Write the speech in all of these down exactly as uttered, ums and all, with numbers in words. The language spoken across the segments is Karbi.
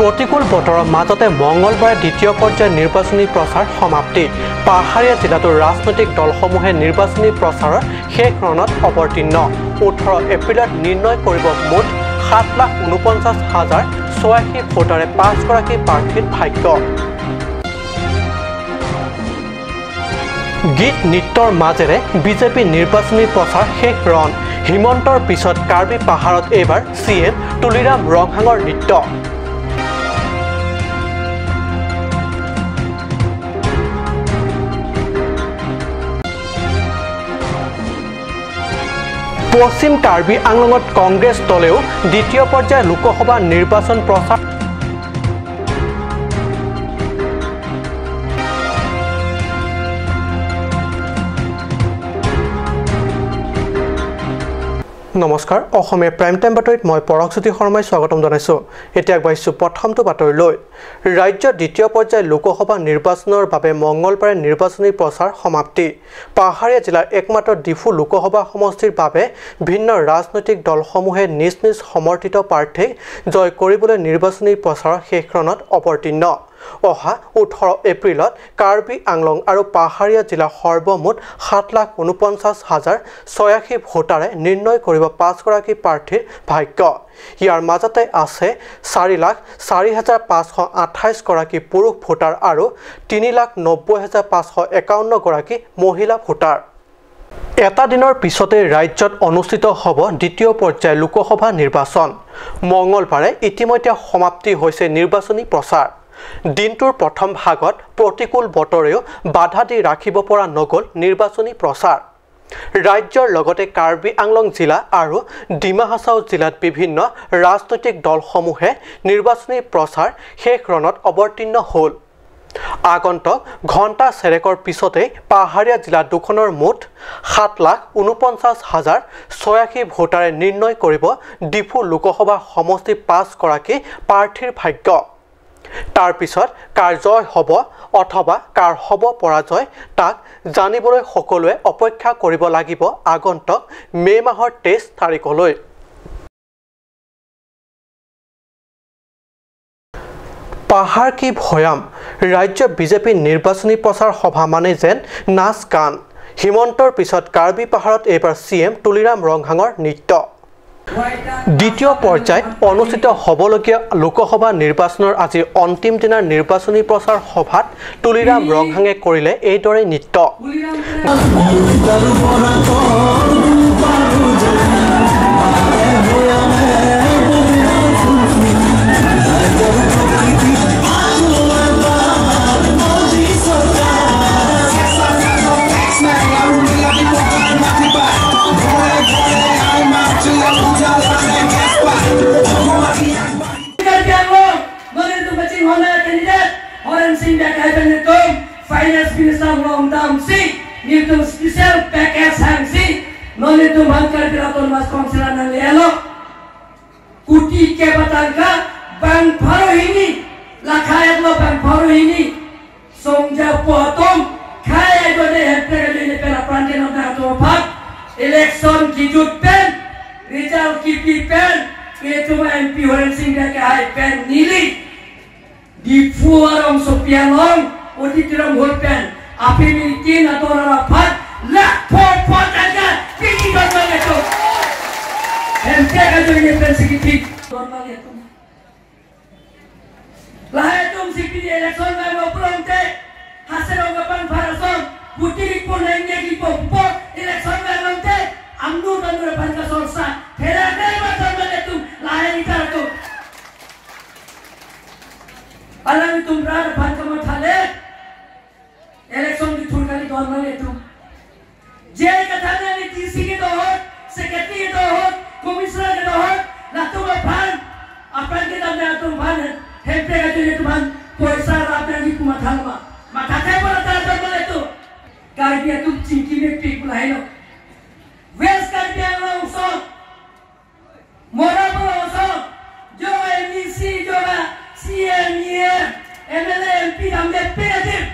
প্ৰতিকূল বতৰৰ মাজতে মঙলবাৰে দ্বিতীয় পৰ্যায়ৰ নিৰ্বাচনী প্ৰচাৰ সমাপ্তি। পাহাৰীয়া জিলাতো ৰাজনৈতিক দলসমূহে নিৰ্বাচনী প্ৰচাৰৰ শেষ ৰণত অৱতীৰ্ণ। ওঠৰ এপ্ৰিলত নিৰ্ণয় কৰিব মুঠ সাত লাখ ঊনপঞ্চাছ হাজাৰ ছয়াশী ভোটাৰে পাঁচগৰাকী প্ৰাৰ্থীৰ ভাগ্য। গীত নৃত্যৰ মাজেৰে বিজেপি নিৰ্বাচনী প্ৰচাৰ শেষ ৰণ। হিমন্তৰ পিছত কাৰ্বি পাহাৰত এইবাৰ চি এম তুলিৰাম ৰংহাঙৰ নৃত্য। পশ্চিম কাৰ্বি আংলঙত কংগ্ৰেছ দলেও দ্বিতীয় পৰ্যায়ৰ লোকসভা নিৰ্বাচন প্ৰচাৰ। নমস্কাৰ, অসমীয়া প্ৰাইম টাইম বাতৰিত মই পৰকজ্যোতি শৰ্মাই স্বাগতম জনাইছো। এতিয়া আগবাঢ়িছো প্ৰথমটো বাতৰিলৈ। ৰাজ্যত দ্বিতীয় পৰ্যায়ৰ লোকসভা নিৰ্বাচনৰ বাবে মঙলবাৰে নিৰ্বাচনী প্ৰচাৰ সমাপ্তি। পাহাৰীয়া জিলাৰ একমাত্ৰ ডিফু লোকসভা সমষ্টিৰ বাবে ভিন্ন ৰাজনৈতিক দলসমূহে নিজ নিজ সমৰ্থিত প্ৰাৰ্থীক জয় কৰিবলৈ নিৰ্বাচনী প্ৰচাৰৰ শেষ ৰণত অৱতীৰ্ণ। অহা ওঠৰ এপ্ৰিলত কাৰ্বি আংলং আৰু পাহাৰীয়া জিলা সৰ্বমুঠ সাত লাখ ঊনপঞ্চাছ হাজাৰ ছয়াশী ভোটাৰে নিৰ্ণয় কৰিব পাঁচগৰাকী প্ৰাৰ্থীৰ ভাগ্য। ইয়াৰ মাজতে আছে চাৰি লাখ চাৰি হাজাৰ পাঁচশ আঠাইছ গৰাকী পুৰুষ ভোটাৰ আৰু তিনি লাখ নব্বৈ হাজাৰ পাঁচশ একাৱন্ন গৰাকী মহিলা ভোটাৰ। এটা দিনৰ পিছতে ৰাজ্যত অনুষ্ঠিত হ'ব দ্বিতীয় পৰ্যায়ৰ লোকসভা নিৰ্বাচন। মঙলবাৰে ইতিমধ্যে সমাপ্তি হৈছে নিৰ্বাচনী প্ৰচাৰ। দিনটোৰ প্ৰথম ভাগত প্ৰতিকূল বতৰেও বাধা দি ৰাখিব পৰা নগ'ল নিৰ্বাচনী প্ৰচাৰ। ৰাজ্যৰ লগতে কাৰ্বি আংলং জিলা আৰু ডিমা হাছাও জিলাত বিভিন্ন ৰাজনৈতিক দলসমূহে নিৰ্বাচনী প্ৰচাৰ শেষ ৰণত অৱতীৰ্ণ হ'ল। আগন্তুক ঘণ্টা চেৰেকৰ পিছতেই পাহাৰীয়া জিলা দুখনৰ মুঠ সাত লাখ ঊনপঞ্চাছ হাজাৰ ছয়াশী ভোটাৰে নিৰ্ণয় কৰিব ডিফু লোকসভা সমষ্টি পাঁচগৰাকী প্ৰাৰ্থীৰ ভাগ্য। তাৰ পিছত কাৰ জয় হ'ব অথবা কাৰ হ'ব পৰাজয়, তাক জানিবলৈ সকলোৱে অপেক্ষা কৰিব লাগিব আগন্তুক মে' মাহৰ তেইছ তাৰিখলৈ। পাহাৰ কি ভৈয়াম, ৰাজ্য বিজেপিৰ নিৰ্বাচনী প্ৰচাৰ সভা মানে যেন নাচ গান। হিমন্তৰ পিছত কাৰ্বি পাহাৰত এইবাৰ চি এম তুলিৰাম ৰংহাঙৰ নৃত্য। দ্বিতীয় পৰ্যায়ত অনুষ্ঠিত হ'বলগীয়া লোকসভা নিৰ্বাচনৰ আজি অন্তিম দিনাৰ নিৰ্বাচনী প্ৰচাৰ সভাত তুলিৰাম ৰংহাঙে কৰিলে এইদৰে নৃত্য। Karbi Anglong, non nelitum kachinghon a candidate Horen Sing Bey Akai pen nelitum Finance Minister long damsi, nelitum special package hangsi, non nelitum aphan Karbi Autonomous Council an nanglelo. Kuti kep atangka bang pharo hini, lakha etlo bang pharo hini. Songja po atum, khei ajoine hemprek ajoine pen apran ke nang atum aphan election kejut pen, result kepi pen, itum M P Horen Sing Bey Akai pen neli Diphu arongsopi along auditorium hall pen aphi meeting ator araphat lakh pho pho taka pini don nanglitum. Hemprek ajoine pensi kipi don nanglitum. Lahai atumsi pini election vanglo pulote, Hasirong kapangphar ason, kuti ri pon nang ne kipo po election vanglongte, amnu tanur aphan kasorsa, thera thera ba don nanglitum, lahai ni ta atum. Alanglitum rat aphan kamatha le. Election kethur kali don nanglitum. Je kathan nangli D C kedo ahut, secretary kedo ahut, commissioner kedo ahut, latum aphan, apran kedam atum aphan, hemprek ajoine atum aphan, poisa rap nangji pu matha ma. Mathathe pura ta don nanglitum. Karbi atum chingki mepik pu lahai lo. West Karbi Anglong ason, Mora Boro ason, jo M D C, jo ba C M, E M, M L A, M P damde pe adim.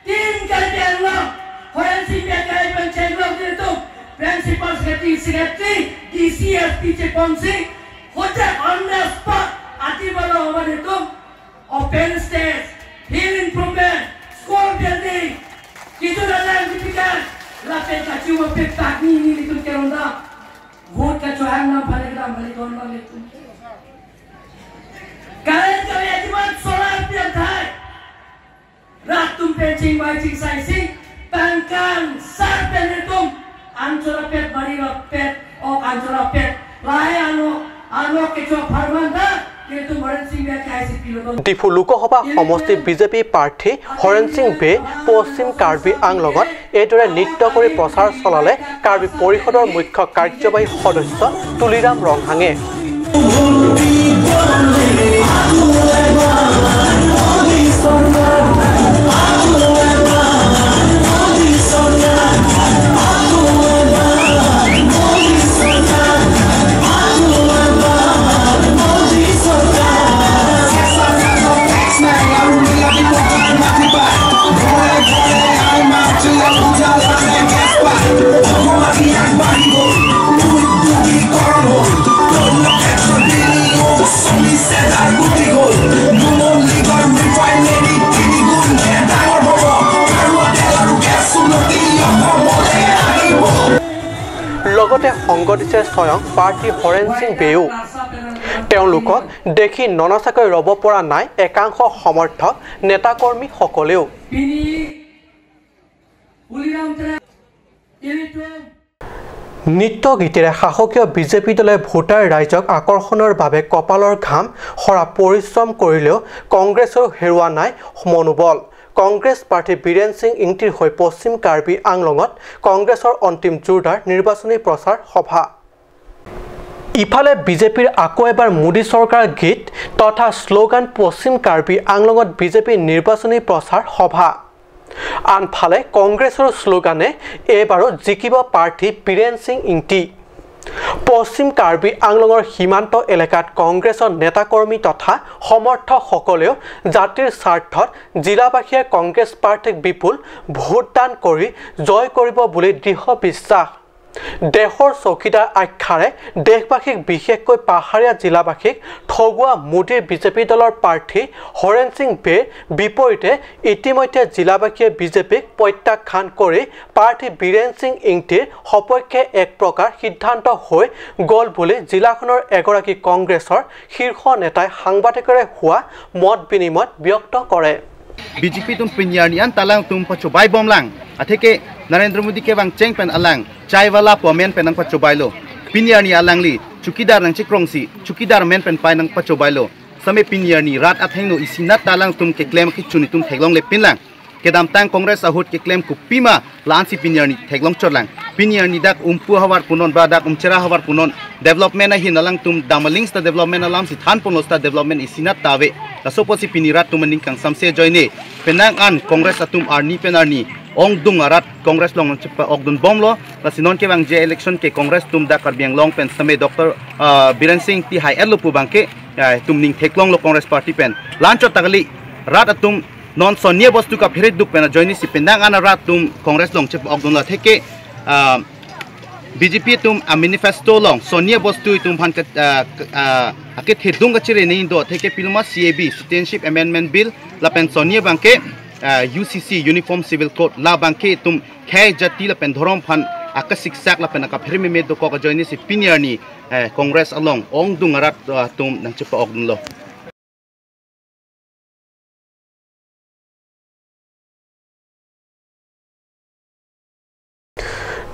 Team Karbi Anglong, Horen Sing Bey Akai pen chenglok nelitum, Principal Secretary, Secretary, D C, S P cheponsi, hote on the spot, ati bolo oba nelitum, Open stage, hill improvement, school building, kitu dalam dipikan, lapen kachiu mapetak ni ni itu kerunda, vote kachohang nam balik ram balik ram balik itu. Kalian kami ajiman solar pian thai. Rat atum pen chingvai chingsai si, pangkang sar pen atum, anchor apet mari apet, ok anchor apet, lahai ano, ano kecho pharman ta, atum Horen Sing Bey ke I C P lo. Diphu লোকসভা সমষ্টি বিজেপি প্ৰাৰ্থী হৰেণ সিং বে পশ্চিম কাৰ্বি আংলঙত এইদৰে নৃত্য কৰি প্ৰচাৰ চলালে কাৰ্বি পৰিষদৰ মুখ্য কাৰ্যবাহী সদস্য তুলিৰাম ৰংহাঙে। লগতে সংগ দিছে স্বয়ং প্ৰাৰ্থী হৰেণ সিং বেও। তেওঁলোকক দেখি ননচাকৈ ৰব পৰা নাই একাংশ সমৰ্থক নেতাকৰ্মীসকলেও। নৃত্য গীতেৰে শাসকীয় বিজেপি দলে ভোটাৰ ৰাইজক আকৰ্ষণৰ বাবে কপালৰ ঘাম সৰা পৰিশ্ৰম কৰিলেও কংগ্ৰেছৰ হেৰুৱা নাই মনোবল। কংগ্ৰেছ প্ৰাৰ্থী বীৰেন সিং ইংতিৰ হৈ পশ্চিম কাৰ্বি আংলঙত কংগ্ৰেছৰ অন্তিম জোৰদাৰ নিৰ্বাচনী প্ৰচাৰ সভা। ইফালে বিজেপিৰ আকৌ এবাৰ মোদী চৰকাৰ গীত তথা শ্লোগান পশ্চিম কাৰ্বি আংলঙত বিজেপিৰ নিৰ্বাচনী প্ৰচাৰ সভা। আনফালে কংগ্ৰেছৰ শ্লোগানে এইবাৰো জিকিব প্ৰাৰ্থী বীৰেন সিং ইংতি। পশ্চিম কাৰ্বি আংলঙৰ সীমান্ত এলেকাত কংগ্ৰেছৰ নেতাকৰ্মী তথা সমৰ্থকসকলেও জাতিৰ স্বাৰ্থত জিলাবাসীয়ে কংগ্ৰেছ প্ৰাৰ্থীক বিপুল ভোটদান কৰি জয় কৰিব বুলি দৃঢ় বিশ্বাস। দেশৰ চৌকিদাৰ আখ্যাৰে দেশবাসীক, বিশেষকৈ পাহাৰীয়া জিলাবাসীক ঠগুৱা মোদীৰ বিজেপি দলৰ প্ৰাৰ্থী হৰেণ সিং বেৰ বিপৰীতে ইতিমধ্যে জিলাবাসীয়ে বিজেপিক প্ৰত্যাখ্যান কৰি প্ৰাৰ্থী বীৰেন সিং ইংতিৰ সপক্ষে এক প্ৰকাৰ সিদ্ধান্ত হৈ গ'ল বুলি জিলাখনৰ এগৰাকী কংগ্ৰেছৰ শীৰ্ষ নেতাই সাংবাদিকৰে হোৱা মত বিনিময়ত ব্যক্ত কৰে। BJP atum pini arni an ta alangtum pachobai bomlang. Atheke Narendra Modi kevang cheng pen alang chaiwala pu amen pen nangpachobailo. Pini arni alangli chukidar nangchekrongsi, chukidar amen pen pai nangpachobailo. Same pini arni rat athengno isinat ta alangtum keklem kechun itum theklongle pinlang. Kedamtang Congress ahut keklem kopima la-ansi pini arni theklong chotlang. Pini arni dak Umpu havar punon ba dak Umchera havar punon development ahin alangtum dam aling seta development alamsi thanponlo seta development isinat ta ave. Laso apotsi pini rat atum aning kangsamse ajoine penang an Congress atum arni pen arni ongdung arat Congress along nangchepa-okdun bomlo. Lasi non kevangji election ke Congress atum dak Karbi Anglong pen same Doctor, ah, Biren Singh Engti hai-etlo pu abangke, ah, itum ning theklonglo Congress party pen. La-anchot ta kali, rat atum non soniya bostu kaphere duk pen ajoinesi penang an arat atum Congress along chepa-okdunlo atheke, ah, B J P atum amanifesto along soniya bostu itum aphan ke, ah, ke, ah, akethedung kachere nangji do atheke piloma C A B, Citizenship Amendment Bill, lapen soniya abangke, ah, U C C, Uniform Civil Code, la abangke itum khei jati lapen dhorom aphan akasiksak lapen akaphere meme dokok ajoinesi pini arni, eh, Congress along ongdung arat, ah, atum nangchepa-okdunlo.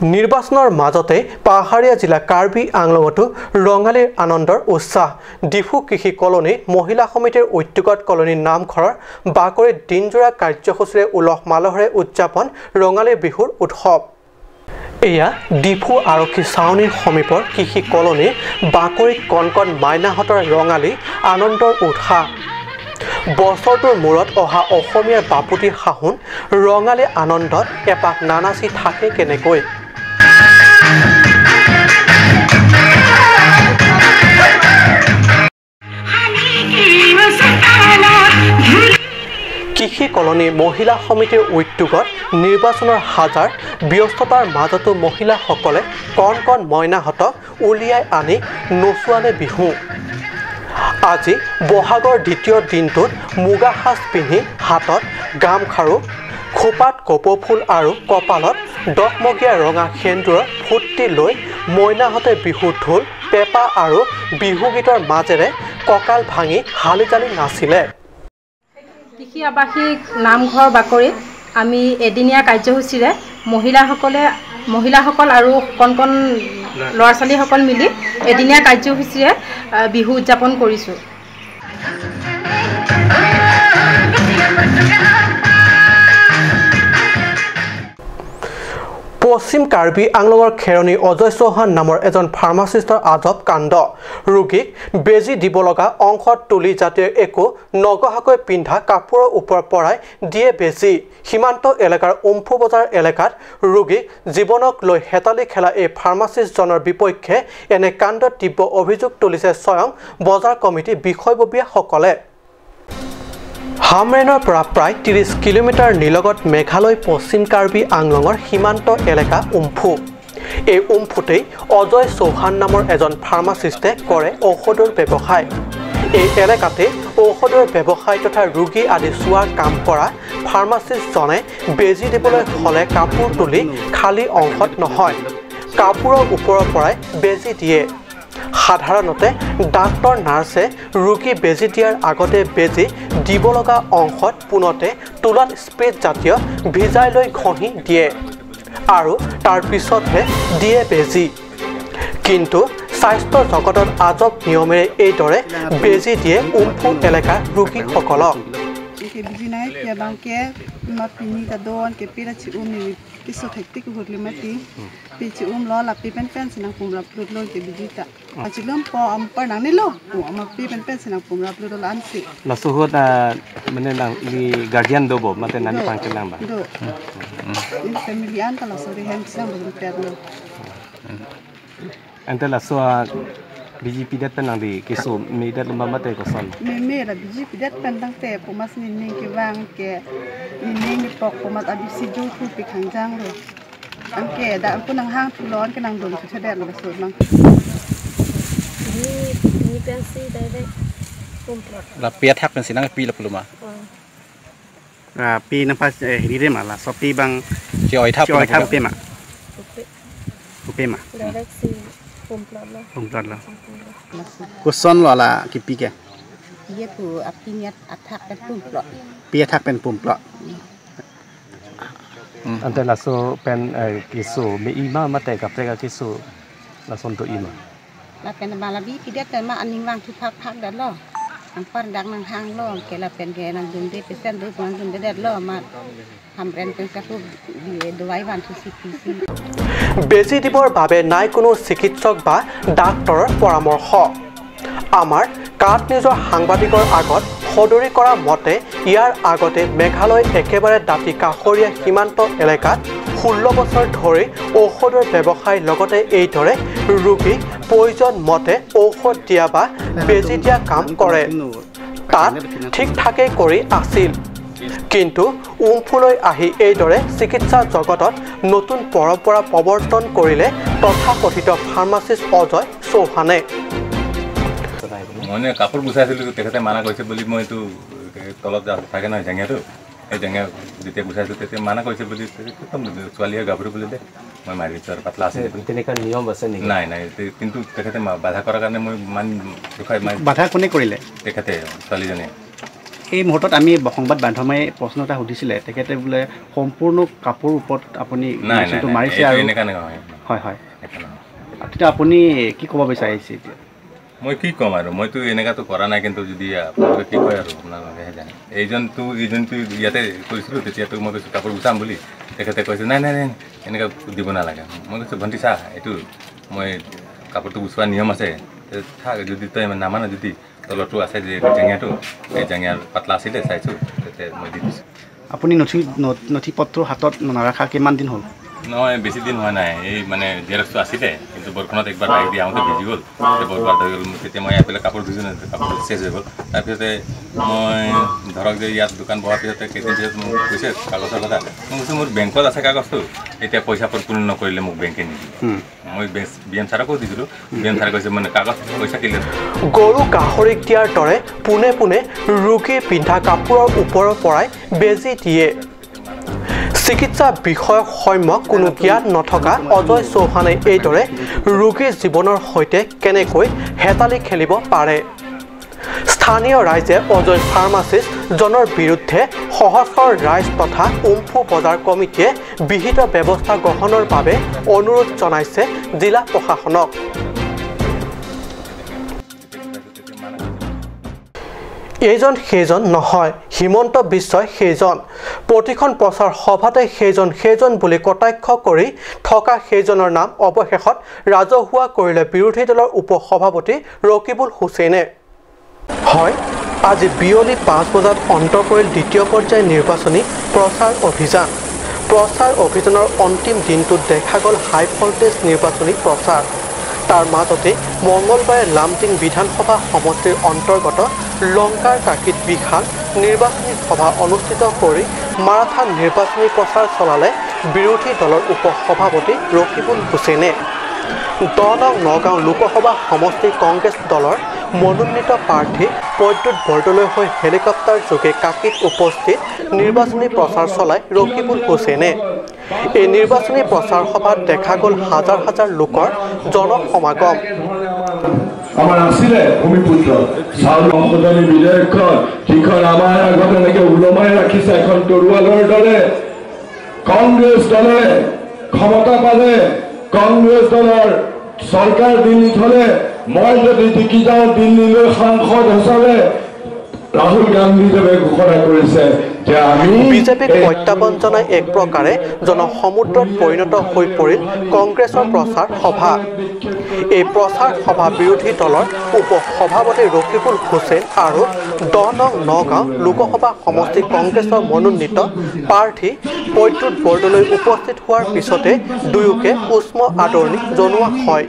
নিৰ্বাচনৰ মাজতে পাহাৰীয়া জিলা কাৰ্বি আংলঙতো ৰঙালীৰ আনন্দৰ উৎসাহ। ডিফু কৃষি কলনীৰ মহিলা সমিতিৰ উদ্যোগত কলনীৰ নামঘৰৰ বাকৰিত দিনজোৰা কাৰ্যসূচীৰে উলহ মালহেৰে উদযাপন ৰঙালী বিহুৰ উৎসৱ। এয়া ডিফু আৰক্ষী চাউনীৰ সমীপৰ কৃষি কলনীৰ বাকৰিত কণ কণ মাইনাহঁতৰ ৰঙালী আনন্দৰ উৎসাহ। বছৰটোৰ মূৰত অহা অসমীয়াৰ বাপতি সাহোন ৰঙালী আনন্দত এপাক নানাচি থাকে কেনেকৈ। কৃষি কলনী মহিলা সমিতিৰ উদ্যোগত নিৰ্বাচনৰ হাজাৰ ব্যস্ততাৰ মাজতো মহিলাসকলে কণ কণ মইনাহঁতক উলিয়াই আনি নচুৱালে বিহু। আজি বহাগৰ দ্বিতীয় দিনটোত মুগা সাজ পিন্ধি হাতত গামখাৰু, খোপাত কপৌ ফুল আৰু কপালত দকমকীয়া ৰঙা সেন্দুৰৰ ফুটি লৈ মইনাহঁতে বিহু ঢোল, পেঁপা আৰু বিহু গীতৰ মাজেৰে কঁকাল ভাঙি হালি জালি নাচিলে। কৃষি আৱাসিক নামঘৰ বাকৰিত আমি এদিনীয়া কাৰ্যসূচীৰে মহিলাসকলে, মহিলাসকল আৰু কণ কণ ল'ৰা ছোৱালীসকল মিলি এদিনীয়া কাৰ্যসূচীৰে, আহ, বিহু উদযাপন কৰিছোঁ। পশ্চিম কাৰ্বি আংলঙৰ খেৰণি অজয় চৌহান নামৰ এজন ফাৰ্মাচিষ্টৰ আজব কাণ্ড। ৰোগীক বেজী দিব লগা অংশত তুলি জাতীয় একো নগহাকৈ পিন্ধা কাপোৰৰ ওপৰৰ পৰাই দিয়ে বেজী। সীমান্ত এলেকাৰ উম্ফু বজাৰ এলেকাত ৰোগীক জীৱনক লৈ হেতালি খেলা এই ফাৰ্মাচিষ্টজনৰ বিপক্ষে এনে কাণ্ডত তীব্ৰ অভিযোগ তুলিছে স্বয়ং বজাৰ কমিটি বিষয়ববীয়াসকলে। হামৰেনৰ পৰা প্ৰায় ত্ৰিশ কিলোমিটাৰ নিলগত মেঘালয় পশ্চিম কাৰ্বি আংলঙৰ সীমান্ত এলেকা উম্ফু। এই উম্ফুতেই অজয় চৌহান নামৰ এজন ফাৰ্মাচিষ্টে কৰে ঔষধৰ ব্যৱসায়। এই এলেকাতে ঔষধৰ ব্যৱসায় তথা ৰোগী আদি চোৱাৰ কাম কৰা ফাৰ্মাচিষ্টজনে বেজী দিবলৈ হ'লে কাপোৰ তুলি খালী অংশত নহয়, কাপোৰৰ ওপৰৰ পৰাই বেজী দিয়ে। সাধাৰণতে ডাক্তৰ নাৰ্ছে ৰোগী বেজী দিয়াৰ আগতে বেজী দিব লগা অংশত পোনতে তুলাত স্প্ৰিট জাতীয় ভিজাই লৈ ঘঁহি দিয়ে আৰু তাৰ পিছতহে দিয়ে বেজী। কিন্তু স্বাস্থ্য জগতত আজব নিয়মেৰে এইদৰে বেজী দিয়ে উম্ফু এলেকাৰ ৰোগীসকলক। Ke biji nai ke bang ke ma pini ta don ke pira chi um ni kiso thek tik hurli mati. Pi chi um lo la pi pen pen sinang pum rap lut lo ke biji ta. Achi lom po am par nang ni lo. Pu ama pi pen pen sinang pum rap lut lo an si. Laso ahut, ah, mane nangli guardian do bo, mate nani Do. pangcheng nang ba? Do. Hmm. Ini family an ta laso ri hem sinang belum ter lo. Ante laso, ah, biji pidet pen nangli keso medet lo ma mate koson? Me me la biji pidet pen tangte pu mas ni ning ke bang ke ni ning ni pok pu mas abi si jo thu pi khangjang lo. Anke da anke nang hang thu lo anke nang dong thu thedet lo so nang. Ni, ni pensi direct pumplot. La pi athak pensi nangpi la puluma. Oh. Ah, pi nang pas, eh, hiri re ma laso pi bang Chi oi thap chi oi na thap puluma. Pe ma. Upe. Upe ma. Direct si pumplot lo. Pumplot lo. Pumplot. Koson lo la kipi ke? Ye pu api niat athak pen pumplot. Pi athak pen pumplot. Hmm. Ante laso pen, eh, keso me-i ma mate kaprek akeso lason do-i ma? Lapen bang la bi pidet ma aning vang thu phak phak det lo. Ang par dak nang hang lo ke lapen ke nang dun de pesen do nang dun de det lo ma. Hamren pen ka tu bi dawai van thu si pi si. বেজী দিবৰ বাবে নাই কোনো চিকিৎসক বা ডাক্তৰৰ পৰামৰ্শ। আমাৰ কাঠ নিজৰ সাংবাদিকৰ আগত সদৰি কৰা মতে ইয়াৰ আগতে মেঘালয় একেবাৰে দাঁতি কাষৰীয়া সীমান্ত এলেকাত ষোল্ল বছৰ ধৰি ঔষধৰ ব্যৱসায় লগতে এইদৰে ৰোগীক প্ৰয়োজন মতে ঔষধ দিয়া বা বেজী দিয়া কাম কৰে। তাত ঠিক ঠাকেই কৰি আছিল। কিন্তু উম্ফুলৈ আহি এইদৰে চিকিৎসা জগতত নতুন পৰম্পৰা প্ৰৱৰ্তন কৰিলে তথাকথিত ফাৰ্মাচিষ্ট অজয় চৌহানে। মই মানে কাপোৰ গুচাইছিলোঁ, তেখেতে মানা কৰিছে বুলি মই এইটো তলত যা-, থাকে নহয় জেঙেটো, এই জেঙে যেতিয়া গুচাইছোঁ তেতিয়া মানা কৰিছে বুলি, একদম ছোৱালী আৰু গাভৰু বুলি দে, মই মাৰি দিছোঁ আৰু পাতলা আছে বুলি। তেনেকুৱা নিয়ম আছে নেকি? নাই, নাই, তে-, কিন্তু তেখেতে মা-, বাধা কৰাৰ কাৰণে মই ইমান দুখাই ইমান বাধা কোনে কৰিলে? তেখেতে, ছোৱালীজনীয়ে। এই মুহূৰ্তত আমি সংবাদ মাধ্যমে প্ৰশ্ন এটা সুধিছিলে, তেখেতে বোলে সম্পূৰ্ণ কাপোৰ ওপৰত আপুনি নাই, নাই, মেচিনটো নাই, মাৰিছে এইটো আৰু এনেকা নহয়। হয়, হয়। এনেকা নহয়। তেতিয়া আপুনি কি ক'ব বিচাৰিছে এতিয়া? মই কি ক'ম আৰু, মইতো এনেকাতো কৰা নাই, কিন্তু যদি আপোনালোকে কি কয় আৰু আপোনালোকেহে জানে। এইজনটো, এইজনটো ইয়াতে কৰিছিলোঁ, তেতিয়াতো মই কৈছোঁ কাপোৰ গুচাম বুলি, তেখেতে কৈছে, "নাই, নাই, নাই, এনেকা দিব নালাগে।" মই কৈছোঁ, "ভণ্টি চা, এইটো মই কাপোৰটো গুচোৱা নিয়ম আছে, তে থাক, যদি তই নামানা যদি তলৰটো আছে যে জেঙেটো, এই জেঙে পাতলা আছিলে চাইছোঁ, তেতিয়া মই দি দিছোঁ।" আপুনি নথি, ন-, নথি পত্ৰ হাতত নাৰাখা কিমান দিন হ'ল? নহয়, বেছি দিন হোৱা নাই। এই মানে জেৰক্সটো আছিলে, বৰষুণত একবাৰ আহি দি আহোঁতে ভিজি গ'ল। এতিয়া বৰ বাদ হৈ গ'ল। তেতিয়া মই আহি পেলাই কাপোৰ ধুইছোঁ নহয়, কাপোৰ চেঞ্জ হৈ গ'ল। তাৰপিছতে মই ধৰক যে ইয়াত দোকান বহাৰ পিছতে কেইদিন পিছত মোক কৈছে কাগজৰ কথা। মই কৈছোঁ, "মোৰ বেংকত আছে কাগজটো, এতিয়া পইচা পূৰণ নকৰিলে মোক বেংকে নিদিয়ে।" মই বেংক, বি এম ছাৰকো দিছিলোঁ। বি এম ছাৰে কৈছে, "মানে কাগজ পইচা কিলে?" গৰু গাহৰিক দিয়াৰ দৰে পোনে পোনে ৰোগীয়ে পিন্ধা কাপোৰৰ ওপৰৰ পৰাই বেজী দিয়ে। চিকিৎসা বিষয়ক সম্যক কোনো জ্ঞান নথকা অজয় চৌহানে এইদৰে ৰোগীৰ জীৱনৰ সৈতে কেনেকৈ হেতালি খেলিব পাৰে? স্থানীয় ৰাইজে অজয় ফাৰ্মাচিষ্টজনৰ বিৰুদ্ধে সহস্ৰ ৰাইজ তথা উমফু বজাৰ কমিটিয়ে বিহিত ব্যৱস্থা গ্ৰহণৰ বাবে অনুৰোধ জনাইছে জিলা প্ৰশাসনক। এইজন সেইজন নহয়, হিমন্ত বিশ্বই সেইজন। প্ৰতিখন প্ৰচাৰ সভাতে সেইজন সেইজন বুলি কটাক্ষ কৰি থকা সেইজনৰ নাম অৱশেষত ৰাজহুৱা কৰিলে বিৰোধী দলৰ উপ সভাপতি ৰকিবুল হুছেইনে। হয়, আজি বিয়লি পাঁচ বজাত অন্ত পৰিল দ্বিতীয় পৰ্যায়ৰ নিৰ্বাচনী প্ৰচাৰ অভিযান। প্ৰচাৰ অভিযানৰ অন্তিম দিনটোত দেখা গ'ল হাই ভল্টেজ নিৰ্বাচনী প্ৰচাৰ। তাৰ মাজতে মঙলবাৰে লামডিং বিধানসভা সমষ্টিৰ অন্তৰ্গত লংকাৰ কাকিত বিশাল নিৰ্বাচনী সভা অনুষ্ঠিত কৰি মাৰাথান নিৰ্বাচনী প্ৰচাৰ চলালে বিৰোধী দলৰ উপ সভাপতি ৰকিবুল হুছেইনে। দহ নং নগাঁও লোকসভা সমষ্টি কংগ্ৰেছ দলৰ মনোনীত প্ৰাৰ্থী প্ৰদ্যুৎ বৰদলৈৰ হৈ হেলিকপ্টাৰ যোগে কাকিত উপস্থিত নিৰ্বাচনী প্ৰচাৰ চলাই ৰকিবুল হুছেইনে। এই নিৰ্বাচনী প্ৰচাৰ সভাত দেখা গ'ল হাজাৰ হাজাৰ লোকৰ জনসমাগম। আমাৰ আছিলে ভূমিপুত্ৰ চাউল সংশোধনী বিধেয়কখন, যিখন আমাৰ আগত এনেকে ওলমাই ৰাখিছে এখন তৰোৱালৰ দৰে। কংগ্ৰেছ দলে ক্ষমতা পালে কংগ্ৰেছ দলৰ চৰকাৰ দিল্লীত হ'লে মই যদি জিকি যাওঁ দিল্লীলৈ সাংসদ হিচাপে, ৰাহুল গান্ধীদেৱে ঘোষণা কৰিছে যে আমি বিজেপিক এই প্ৰত্যাহ্বান জনাই এক প্ৰকাৰে জনসমুদ্ৰত পৰিণত হৈ পৰিল কংগ্ৰেছৰ প্ৰচাৰ সভা। এই প্ৰচাৰ সভা বিৰোধী দলৰ উপ সভাপতি ৰকিবুল হুছেইন আৰু দহ নং নগাঁও লোকসভা সমষ্টি কংগ্ৰেছৰ মনোনীত প্ৰাৰ্থী প্ৰদ্যুৎ বৰদলৈ উপস্থিত হোৱাৰ পিছতে দুয়োকে উষ্ম আদৰণি জনোৱা হয়।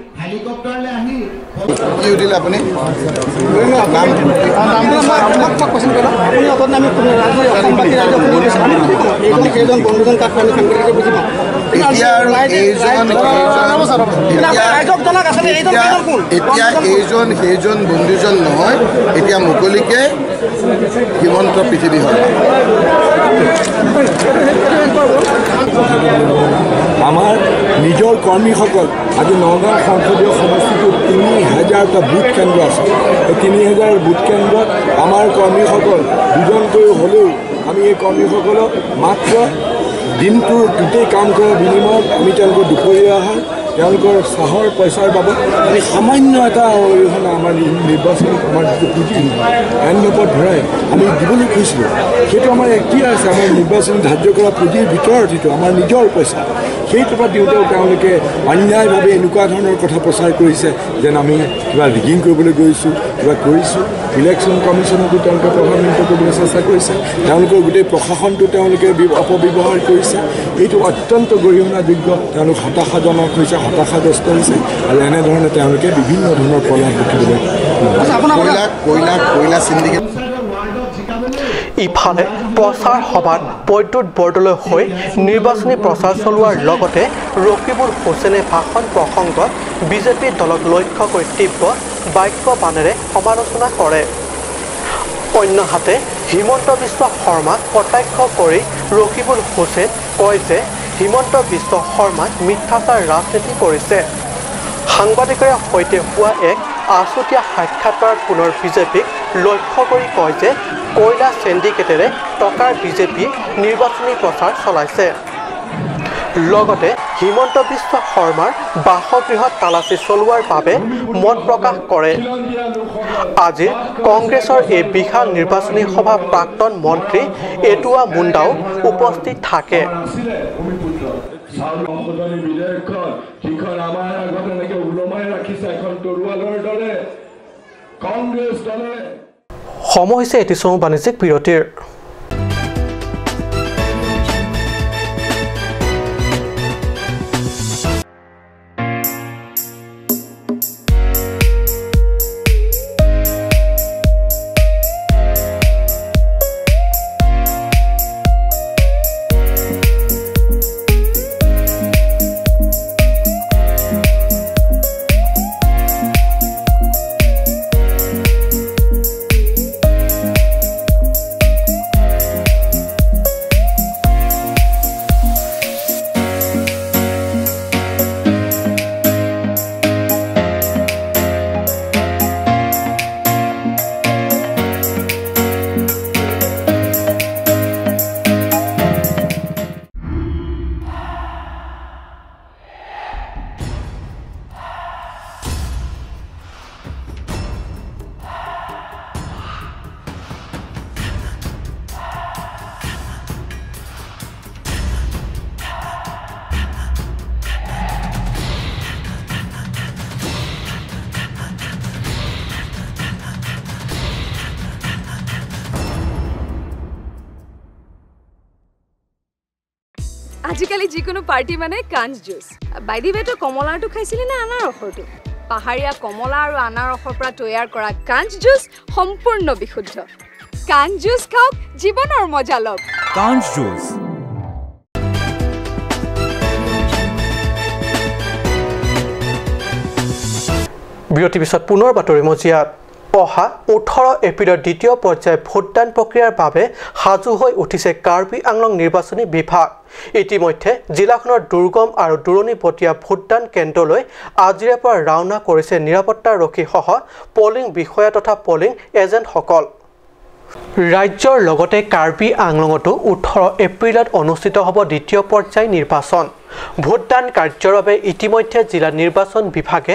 কি সুধিলে আপুনি? নাম? নামটো মই আপোনাক কোৱাচোন, আপুনি অট'ত নামি ৰাইজে, অসমবাসী ৰাইজে শুনি গৈছে। আমি এইজন সেইজন বন্ধুজন কাক আমি কেনেকৈ বুজি পাম? এতিয়া আৰু এইজন, এইজন, এতিয়া, ৰাইজক জনাওক আচলতে এইজন এতিয়া, সেইজন কোন? এতিয়া এইজন সেইজন বন্ধুজন নহয়, এতিয়া মুকলিকে হিমন্ত পৃথিৱী হয়। আমাৰ নিজৰ কৰ্মীসকল আজি নগাঁও সংসদীয় সমষ্টিটোত তিনি হাজাৰটা বুথ কেন্দ্ৰ আছে। এই তিনি হাজাৰ বুথ কেন্দ্ৰত আমাৰ কৰ্মীসকল দুজনকৈ হ'লেও আমি এই কৰ্মীসকলক মাত্ৰ দিনটোৰ গোটেই কাম কৰাৰ বিনিময়ত আমি তেওঁলোকৰ দুপৰীয়া আহাৰ, তেওঁলোকৰ চাহৰ পইচাৰ বাবদ আমি সামান্য এটা অৰিহণা আমাৰ নি-, নিৰ্বাচনী আমাৰ যিটো পুঁজি এনভেলপত ভৰাই আমি দিবলৈ কৈছিলোঁ, সেইটো আমাৰ এক্টিয়াৰ আছে। আমাৰ নিৰ্বাচনী ধাৰ্য কৰা পুঁজিৰ ভিতৰত যিটো আমাৰ নিজৰ পইচা, সেইটো পৰা দিওঁতেও তেওঁলোকে অন্যায়ভাৱে এনেকুৱা ধৰণৰ কথা প্ৰচাৰ কৰিছে যেন আমি কিবা ৰিগিং কৰিবলৈ গৈছোঁ, কিবা কৰিছোঁ। ইলেকশ্যন কমিশ্যনকো তেওঁলোকে প্ৰভাৱান্বিত কৰিবলৈ চেষ্টা কৰিছে। তেওঁলোকৰ গোটেই প্ৰশাসনটো তেওঁলোকে বি-, অপব্যৱহাৰ কৰিছে। এইটো অত্যন্ত গৰিহণাযোগ্য। তেওঁলোক হতাশাজনক হৈছে, হতাশাগ্ৰস্ত হৈছে আৰু এনেধৰণে তেওঁলোকে বিভিন্ন ধৰণৰ প্ৰলাপ দেখিবলৈ আচ্ছা, আপোনাৰ কয়লা, কয়লা, কয়লা চিণ্ডিকেট। ইফালে প্ৰচাৰ সভাত প্ৰদ্যুৎ বৰদলৈৰ হৈ নিৰ্বাচনী প্ৰচাৰ চলোৱাৰ লগতে ৰকিবুল হুছেইনে ভাষণ প্ৰসংগত বিজেপি দলক লক্ষ্য কৰি তীব্ৰ বাক্য বাণেৰে সমালোচনা কৰে। অন্যহাতে হিমন্ত বিশ্ব শৰ্মাক কটাক্ষ কৰি ৰকিবুল হুছেইন কয় যে হিমন্ত বিশ্ব শৰ্মাই মিথ্যাচাৰ ৰাজনীতি কৰিছে। সাংবাদিকৰে সৈতে হোৱা এক আছুতীয়া সাক্ষাৎকাৰত পুনৰ বিজেপিক লক্ষ্য কৰি কয় যে কয়লা চিণ্ডিকেটেৰে টকাৰ বিজেপিয়ে নিৰ্বাচনী প্ৰচাৰ চলাইছে। লগতে হিমন্ত বিশ্ব শৰ্মাৰ বাসগৃহত তালাচী চলোৱাৰ বাবে মত প্ৰকাশ কৰে। আজিৰ কংগ্ৰেছৰ এই বিশাল নিৰ্বাচনী সভাত প্ৰাক্তন মন্ত্ৰী এটুৱা মুণ্ডাও উপস্থিত থাকে। চাউল সংশোধনী বিধেয়কখন, যিখন আমাৰ আগত এনেকে ওলমাই ৰাখিছে এখন তৰোৱালৰ দৰে, কংগ্ৰেছ দলে সময় হৈছে এটি চমু বাণিজ্যিক বিৰতিৰ। আজিকালি যিকোনো পাৰ্টি মানে কাঞ্চ জুচ। বাই দি ৱে, তই কমলাৰটো খাইছিলি নে আনাৰসৰটো? পাহাৰীয়া কমলা আৰু আনাৰসৰ পৰা তৈয়াৰ কৰা কাঞ্চ জুচ সম্পূৰ্ণ বিশুদ্ধ। কাঞ্চ জুচ খাওক, জীৱনৰ মজা লওক। কাঞ্চ জুচ। বিৰতি পিছত পুনৰ বাতৰি মজিয়াত। অহা ওঠৰ এপ্ৰিলৰ দ্বিতীয় পৰ্যায়ৰ ভোটদান প্ৰক্ৰিয়াৰ বাবে সাজু হৈ উঠিছে কাৰ্বি আংলং নিৰ্বাচনী বিভাগ। ইতিমধ্যে জিলাখনৰ দুৰ্গম আৰু দূৰণিবতীয়া ভোটদান কেন্দ্ৰলৈ আজিৰে পৰা ৰাওনা কৰিছে নিৰাপত্তাৰক্ষীসহ পলিং বিষয়া তথা পলিং এজেণ্টসকল। ৰাজ্যৰ লগতে কাৰ্বি আংলঙতো ওঠৰ এপ্ৰিলত অনুষ্ঠিত হ'ব দ্বিতীয় পৰ্যায় নিৰ্বাচন। ভোটদান কাৰ্যৰ বাবে ইতিমধ্যে জিলা নিৰ্বাচন বিভাগে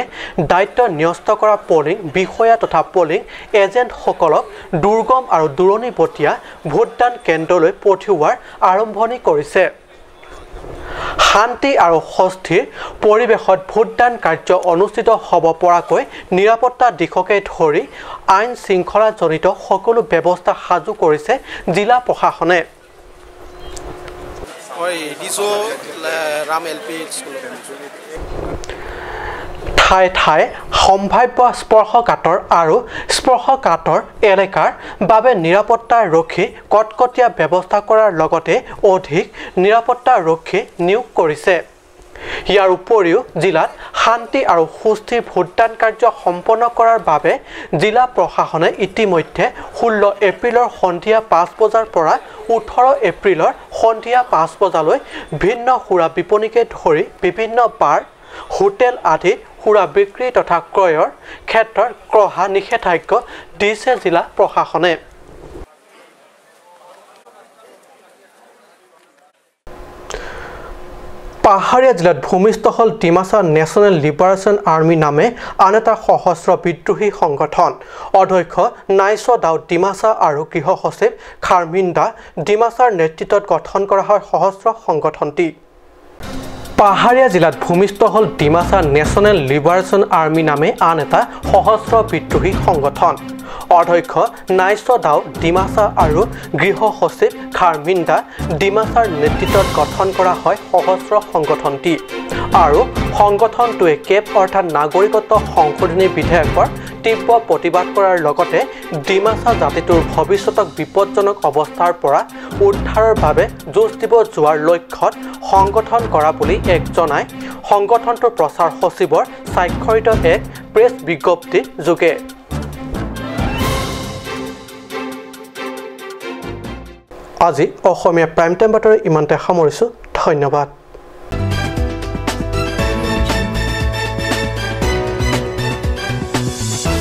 দায়িত্ব ন্যস্ত কৰা পলিং বিষয়া তথা পলিং এজেণ্টসকলক দুৰ্গম আৰু দূৰণিবতীয়া ভোটদান কেন্দ্ৰলৈ পঠিওৱাৰ আৰম্ভণি কৰিছে। শান্তি আৰু সুস্থিৰ পৰিৱেশত ভোটদান কাৰ্য অনুষ্ঠিত হ'ব পৰাকৈ নিৰাপত্তা দিশকে ধৰি আইন শৃংখলাজনিত সকলো ব্যৱস্থা সাজু কৰিছে জিলা প্ৰশাসনে। মই A D C Ram L P স্কুলত। ঠায়ে ঠায়ে সম্ভাৱ্য স্পৰ্শকাতৰ আৰু স্পৰ্শকাতৰ এলেকাৰ বাবে নিৰাপত্তাৰক্ষী কটকটীয়া ব্যৱস্থা কৰাৰ লগতে অধিক নিৰাপত্তাৰক্ষী নিয়োগ কৰিছে। ইয়াৰ উপৰিও জিলাত শান্তি আৰু সুস্থিৰ ভোটদান কাৰ্য সম্পন্ন কৰাৰ বাবে জিলা প্ৰশাসনে ইতিমধ্যে ষোল্ল এপ্ৰিলৰ সন্ধিয়া পাঁচ বজাৰ পৰা ওঠৰ এপ্ৰিলৰ সন্ধিয়া পাঁচ বজালৈ ভিন্ন সুৰা বিপনীকে ধৰি বিভিন্ন বাৰ, হোটেল আদিত সুৰা বিক্ৰী তথা ক্ৰয়ৰ ক্ষেত্ৰত ক্ৰহা নিষেধাজ্ঞা দিছে জিলা প্ৰশাসনে। পাহাৰীয়া জিলাত ভূমিষ্ঠ হ'ল ডিমাচা নেশ্যনেল লিবাৰেশ্যন আৰ্মি নামে আন এটা সশস্ত্ৰ বিদ্ৰোহী সংগঠন। অধ্যক্ষ নাইচ' দাও ডিমাচা আৰু গৃহ সচিব খাৰমিন দা ডিমাচাৰ নেতৃত্বত গঠন কৰা হয় সশস্ত্ৰ সংগঠনটি। পাহাৰীয়া জিলাত ভূমিষ্ঠ হ'ল ডিমাচা নেশ্যনেল লিবাৰেশ্যন আৰ্মি নামে আন এটা সশস্ত্ৰ বিদ্ৰোহী সংগঠন। অধ্যক্ষ নাইচ' দাও ডিমাচা আৰু গৃহ সচিব খাৰমিন দা ডিমাচাৰ নেতৃত্বত গঠন কৰা হয় সশস্ত্ৰ সংগঠনটি। আৰু সংগঠনটোৱে কেব অৰ্থাৎ নাগৰিকত্ব সংশোধনী বিধেয়কৰ তীব্ৰ প্ৰতিবাদ কৰাৰ লগতে ডিমাচা জাতিটোৰ ভৱিষ্যতক বিপদজনক অৱস্থাৰ পৰা উদ্ধাৰৰ বাবে যুঁজ দিব যোৱাৰ লক্ষ্যত সংগঠন কৰা বুলি এক জনাই সংগঠনটোৰ প্ৰচাৰ সচিবৰ স্বাক্ষৰিত এক প্ৰেছ বিজ্ঞপ্তি যোগে। আজি অসমীয়া প্ৰাইম টাইম বাতৰি ইমানতে সামৰিছো। ধন্যবাদ।